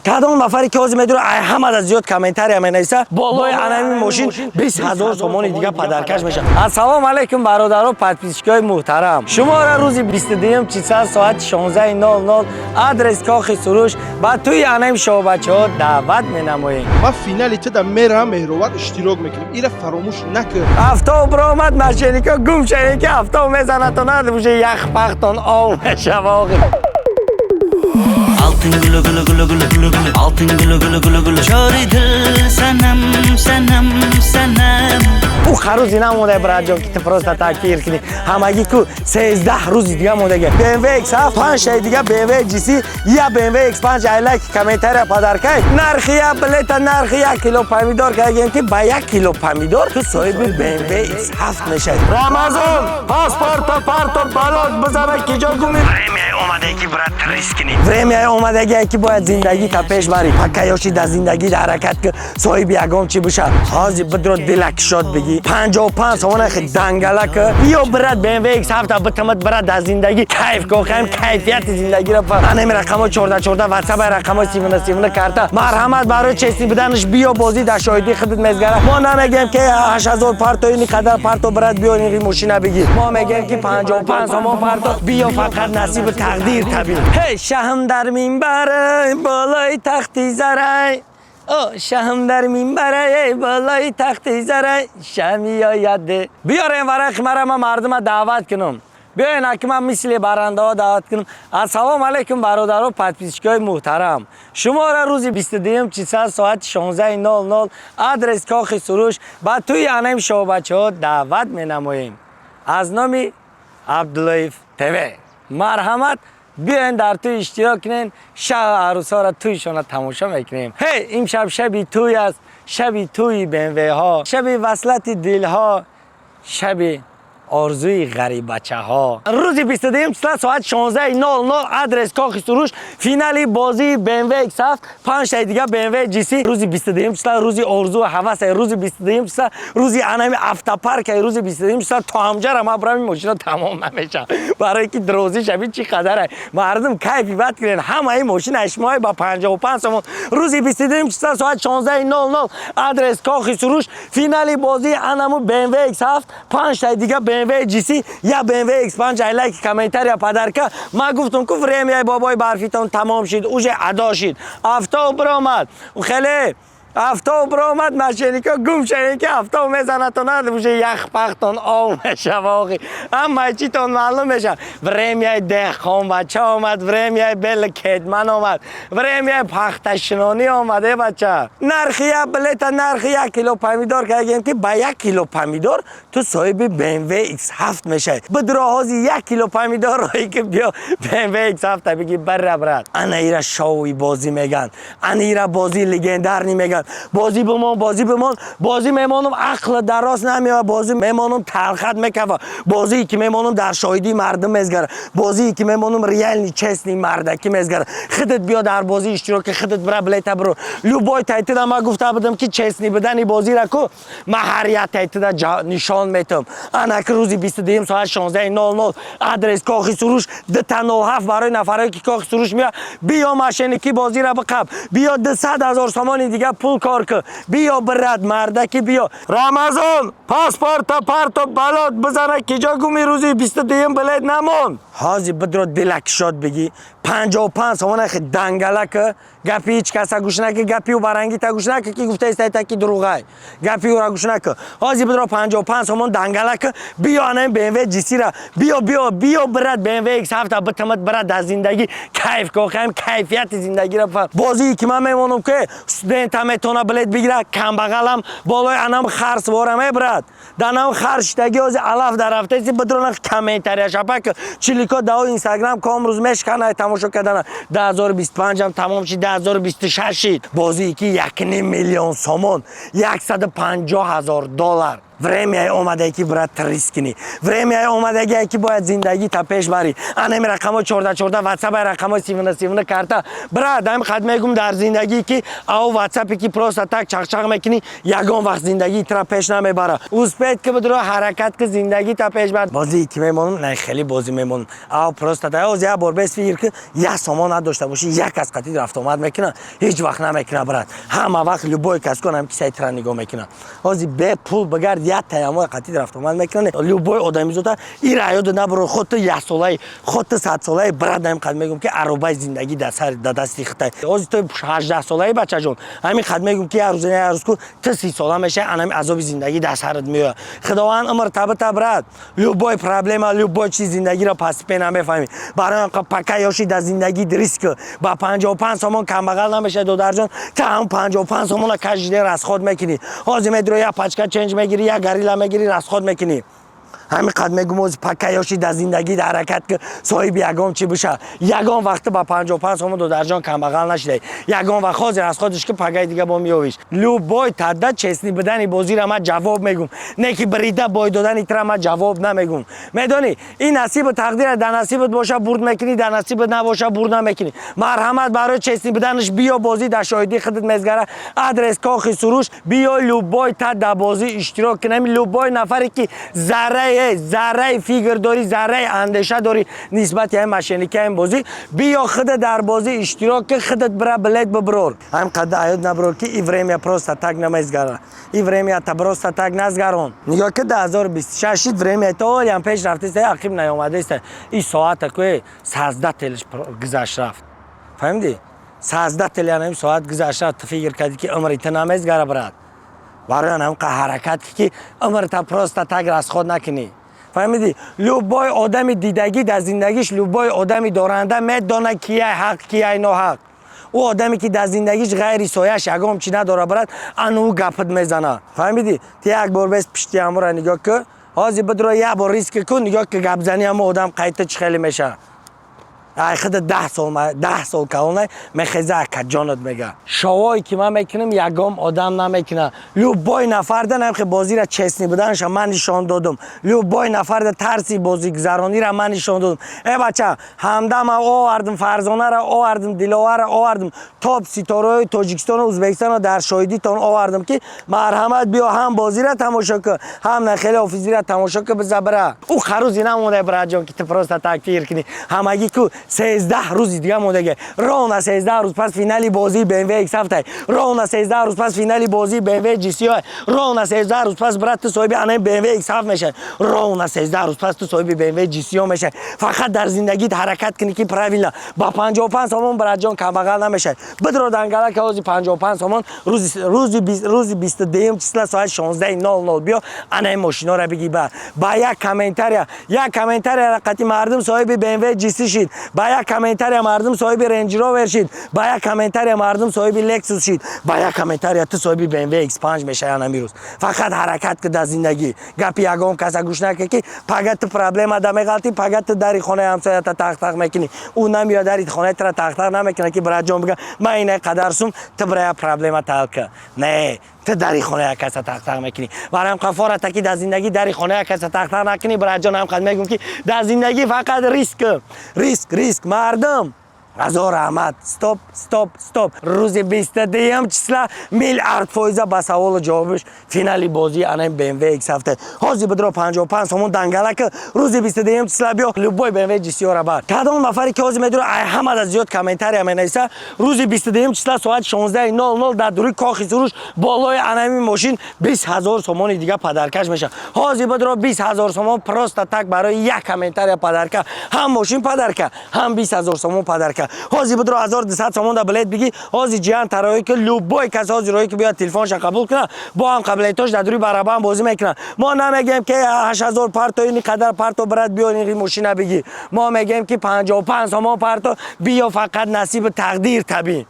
Кадом нафаре ки ҳозир медура, ай ҳамада зиёд комментария менависа, болои анами мошин 20 000 сомони дига подарка ш мешавад. Ассалому алайкум, бародаро, подписчик ои муҳтарам. Шуморо рӯзи 22 числа соати 16:00, адрес Кохи Суруш, ба тӯи анами шоҳбачаҳо даъват менамоем. Ма финали тида мерам, Меҳровар, иштирок мекунем, ира фаромӯш накун. Авто биромад, мошенник о гум шавед, ки авто мезанатон, уже ях пахтон ов мешава охир. Altın gülü gülü gülü gülü gülü gülü. Altın gülü gülü gülü gülü. Çori dil sanam sanam sanam. Ӯ харӯзи намонда, братҷон, ки ту просто так фикр кунӣ. Ҳамагӣ ку 13 рӯзи дига мондага. BMW X7, панҷ шаи дига BMW GC, я BMW X5, ай лайк, комментария, подарка й. Нархи я билета, нархи 1 кило помидор кардем, ки ба 1 кило помидор ту соҳиби BMW X7 мешавӣ. Рамазон, паспорта парто, балот бизана, ки ҷо гуми. Время омадаги, брат, риск кунӣ. Время омадагие, ки бояд зиндагӣ та пеш барӣ. Пока ёши, дар зиндагӣ ҳаракат ки соҳиби ягон чӣ биша. Ҳозир бидро, дилакшод бигӣ, 55 сомона хи дангала ки биё, брат, BMW X7 битамад, брат, дар зиндагӣ кайф кохаем, кайфияти зиндагиро. Анами рақамо 14 14 ватсап, рақамо 17 17 карта. Марҳамат, барои честный буданаш биё, бозӣ дар шоҳидии худат мезгара. Мо намегем, ки 8000 парто, ини қадар парто, брат, биё, ини мошина бигир. Мо мегем, ки 55 сомон парто, биё, фақат насиби тақдир табин. Ҳей, шаҳм дар минбарай, болои тахти зарай. О, шаҳм дар минбарай, болои тахти зарай, шамиёяд. Биёрем варақи мара, ман мардума даъват кунам. Биёен, аки ман мисли барандаҳо даъват кунам. Ассалому алайкум, бародаро, подписчик ои муҳтарам. Шуморо рӯзи 22 числа соати 16:00, адрес Кохи Суруш, ба тӯи анами шоҳбачаҳо даъват менамоем. Аз номи Абдуллоев ТВ марҳамат, биёен, дар тӯй иштирок кунен. Шаҳ арӯсҳоро тӯйшона тамошо мекунем. Ҳей, имшаб шаби тӯй аст, шаби тӯи БМВҳо, шаби васлати дилҳо, шаби орзуи ғариббачаҳо. Рӯзи 22 числа соат 16:00, адрес Кохи Суруш, финали бозии BMW X7, панҷтаи дига BMW GC. Рӯзи 22 числа рӯзи орзу ҳаваса, рӯзи 22 числа рӯзи анами автопарка, рӯзи 22 числа то ҳамҷара ма бурам, мошина тамом намешавад, барое ки дрозӣ шаби чӣ қадаре. Мардум, кайфи бад кунен, ҳамаи мошина шумои ба 55 сомон. Рӯзи 22 числа соат 16:00, адрес Кохи Суруш, финали бозии анаму BMW X7, панҷтаи дига BMW GC, я BMW X5, ай лайк, комментария, подарка. Ма гуфтум ку, время бобои барфитон тамом шид, уже адо шид. Авто биромад, хеле авто биромад, мошенник о гум шавед, ки авто мезанатон, уже ях пахтон ов мешава охи, ҳамаи читон маълум мешава. Время деҳқон бача омад, время бел кетман омад, время пахташинонӣ омад. Э, бача, нархи я билета, нархи 1 кило помидор кардем, ки ба 1 кило помидор ту соҳиби BMW X7 мешавӣ. Бидро, ҳози 1 кило помидорое ки биё, BMW X7 биги, бара, брат. Ана ира шоуи бозӣ меган, ана ира бозии легендарный меган. Бозӣ бимон, бозӣ бимон, бозӣ мемонам, ақл дароз намеояд, бозӣ мемонам, талхат мекава. Бозие ки мемонам, дар шоҳидии мардум мезгара. Бозие ки мемонам, реальный, честный, мардакӣ мезгара. Худат биё, дар бозӣ иштирок ки, худат бира, билета биро. Любой тайтида ма гуфта будам, ки честный будани бозира ку ма ҳар як тайтида нишон метам. Анаки рӯзи 22 соат 16:00, адрес Кохи Суруш, 2 07, барои нафарое ки Кохи Суруш меояд, биё, мошенник и бозира биқаб, биё, 200 000 сомони дига пул кор кун, биё, брат, мардаки, биё. Рамазон, паспорта парто, балот бизана, ки ҷо гуми. Рӯзи 22 билет намон. Ҳозир бидро, дилакшод бигӣ, 55 сомона хи дангала ки, гапи ҳеҷ каса гӯш наки, гапи ӯ барангита гӯш наки, ки гуфтаистайта, ки дурӯғай, гапи ӯра гӯш наки. Ҳозир бидро, 55 сомон дангала ки, биё, анаи BMW GC-ра биё, биё, биё, брат, BMW X7 битамад, брат, дар зиндагӣ кайф кохаем, кайфияти зиндагиро бифаҳм. Бозие ки ман мемонам, ки студента метавона билет бигира, камбағалам болои анам хар сворам. Э, брат, данам хар шидаги, ҳозир алаф дарафтаси. Бидрона, комментария шапак чилико дао инстаграм ком рӯз мешканай тамошо кардана. 2025 тамом шид, 2026 шид. Бозие ки 1,5 миллион сомон, 150 000 доллар. Время омадае, ки, брат, риск кунӣ. Время омадагие, ки бояд зиндагӣ та пеш барӣ. Анами рақамҳои 14 14 ватсапай, рақамҳои 39 39 карта, брат. Ҳами қад мегум дар зиндагӣ, ки ав ватсапе, ки просто так чақчақ мекунӣ, ягон вақт зиндагии тра пеш намебара. Успеть ки, бидро, ҳаракат ки, зиндагӣ та пеш бар. Бозии ки мемонам, на хеле бозӣ мемонам. Ав просто так оз як бор бес фикр ки, 1 сомон надошта бошӣ, як кас қатӣ рафтомад мекуна? Ҳеҷ вақт намекуна, брат. Ҳама вақт любой кас кон ҳам кисаи тра нигоҳ мекуна. Ҳозир бе пул бигард, як таямои қатӣ рафтомад мекунад любой одамизода. Ира ёда набуро, худ ту яксолаи, худ ту 100-солаи, брат. Ҳамин қад мегӯм, ки аробаи зиндагӣ дар сари, дар дасти хитай. Ҳозир ту 18-солаи, бачаҷон. Ҳамин қад мегӯм, ки як рӯз, як рӯз ку ту 30-сола мешавӣ, анами азоби зиндагӣ дар сарат меояд. Худованд умр табита, брат. Любой проблема, любой чиз зиндагиро постепенно мефаҳмӣ. Барои он пока ёши, дар зиндагӣ риск. Ба 55 сомон камбағал намешавӣ, додарҷон. Ту ҳам 55 сомона каждый день расход мекунӣ. Ҳозир медуро, як пачка ченҷ мегирӣ, як горилла мегирӣ, расход мекунӣ. Ҳамин қад мегум, ози пока ёши, дар зиндагӣ дар ҳаракат ки, соҳиби ягон чӣ биша. Ягон вақт ба 55 сомон, додарҷон, камбағал нашидай. Ягон вақт. Ҳозир расходиш ки, пагаи дига бо меёвиш. Любой тада честный бидани бозира ман ҷавоб мегум, не ки брида бой додани тра ман ҷавоб намегум. Медонӣ, ин насибу тақдира. Дар насибат боша, бурд мекунӣ, дар насибат набоша, бурд намекунӣ. Марҳамат, барои честный биданаш биё, бозӣ дар шоҳидии худат мезгара. Адрес Кохи Суруш. Биё, любой та дар бозӣ иштирок кунем. Любой нафаре, ки зарраи фикр дорӣ, зарраи андеша дорӣ нисбати ҳамин мошенникаи бозӣ, биё, худат дар бозӣ иштирок ки, худат бира, билет биброр. Ҳамин қадр аёд наброр, ки и время просто так намезгара. И время та просто так назгарон. Нигоҳ ки, 2026 шид, время то олиам пеш рафтеста, ақиб наёмадаеста. И соата кӯе 13 телиш гузашт рафт, фаҳмидӣ? 13 тел янами соат гузашт рафт. Ту фикр кардӣ, ки умри ту намезгара, брат. Барои ҳамин ҳаракат ки умрта просто так расход накунӣ, фаҳмидӣ? Любой одами дидагӣ дар зиндагиш, любой одами доранда медонад, кияй ҳақ, кияй ноҳақ. Ӯ одаме, ки дар зиндагиш ғайри сояш ягон чи надора, брат, ану ӯ гапат мезана, фаҳмидӣ? Ту як бор бес пишти ҳамура нигоҳ ки, ҳозир бидро, як бор риск кун, нигоҳ ки, гапзани ҳамо одам қайта чӣ хеле мешавад. Ай худа 10 сол, 10 сол калонай мехеза, акаҷонат мега. Шовое ки ман мекунам, ягон одам намекунад. Любой нафарда намхе бозира честный буданаша ман нишон додум. Любой нафарда тарси бозигузаронира ман нишон додум. Э, бача, ҳамдама овардум, Фарзонара овардум, Диловара овардум, топ ситораҳои Тоҷикистону Ӯзбекистоно дар шоҳидитон овардум, ки марҳамат, биё, ҳам бозира тамошо кун, ҳам на хеле офизира тамошо кун, биза, бира. Ӯ харӯзи намонда, братҷон, ки ту просто так фикр кунӣ. Ҳамагӣ ку 13 рӯзи дига мондаги. Ровно 13 рӯз пас финали бозии BMW X7, ровно 13 рӯз пас финали бозии BMW GC, ровно 13 рӯз пас, брат, ту соҳиби анаи BMW X7 мешавӣ, ровно 13 рӯз пас ту соҳиби BMW GC мешавӣ. Фақат дар зиндагит ҳаракат кунӣ, ки правильно. Ба 55 сомон, братҷон, камбағал намешавӣ. Бидро дангала, ки ҳози 55 сомон рӯзи 22 числа соати 16:00 биё, анаи мошинора бигӣ. Ба як комментария, як комментария рақати мардум соҳиби BMW GC шид, ба як комментария мардум соҳиби Range Rover шид, ба як комментария мардум соҳиби Lexus шид, ба як комментария ту соҳиби BMW X5 мешавӣ ана рӯз. Фақат ҳаракат ки дар зиндагӣ, гапи ягон каса гӯш накун, ки пага ту проблема да меғалтӣ, пага ту дари хонаи ҳамсоята тақ-тақ мекунӣ. Ӯ намеояд, дари хонаи тура тақ-тақ намекунад, ки братҷон бига, ман ина қадар сум, ту бира, як проблема ҳал кун. Не, ту дари хонаи як каса тақ-тақ мекунӣ. Барои қафората, ки дар зиндагӣ дари хонаи як каса тақ-тақ накунӣ, братҷон, ҳамқад мегӯм, ки дар зиндагӣ фақат риск, риск, риск. Мардум, ҳазор раҳмат. Стоп, стоп, стоп. Рӯзи 22 числа миллиард фоиза ба саволу ҷавобиш финали бозии анаи BMW X7. Ҳозир бидро, 55 сомон дангала ки, рӯзи 22 числа биё, любой BMW GC-ра бар. Кадом нафаре, ки ҳозир медура, ай ҳамада зиёд комментария менависа, рӯзи 22 числа соати 16:00 дар дури Кохи Суруш болои анами мошин 20 ҳазор сомони дига подаркаш мешавад. Ҳозир бидро, 20 ҳазор сомон просто так барои як комментария подарка. Ҳам мошин подарка, ҳам 20 ҳазор сомон подарка. Ҳозир бидро, 1200 сомон да билет бигӣ. Ҳозир ҷиҳан тароӣ ки, любой кас ҳозир роӣ ки биёяд, телефонша қабул кунад, бо ҳам қабилетош дар дури барабан бозӣ мекунад. Мо намегӯем, ки 8000 парто, ини қадар парто, брат, биё, ини мошина бигӣ. Мо мегӯем, ки 55 сомон парто, биё, фақат насиби тақдир табин.